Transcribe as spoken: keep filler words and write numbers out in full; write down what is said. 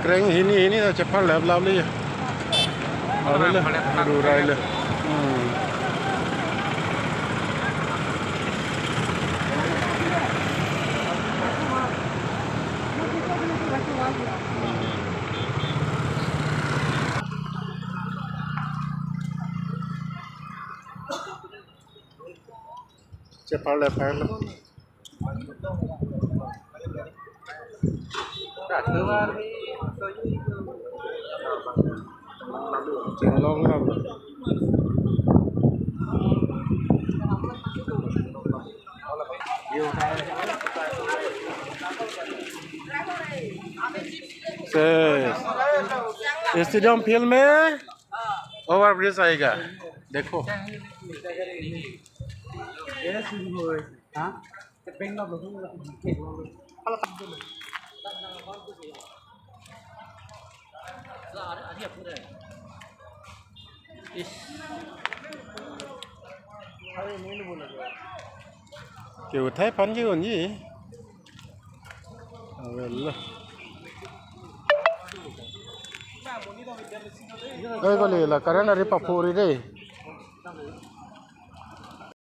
Reng hini hini ta chepharlap lap le. Ave le, rurai le. Hmm. Chepharlap pharlap. Chinglong lap. से stadium field में ओवरब्रिज आएगा, देखो। Ke uthai aphan ke unji. Avel lo. Oi, kali la current ari papuri dei.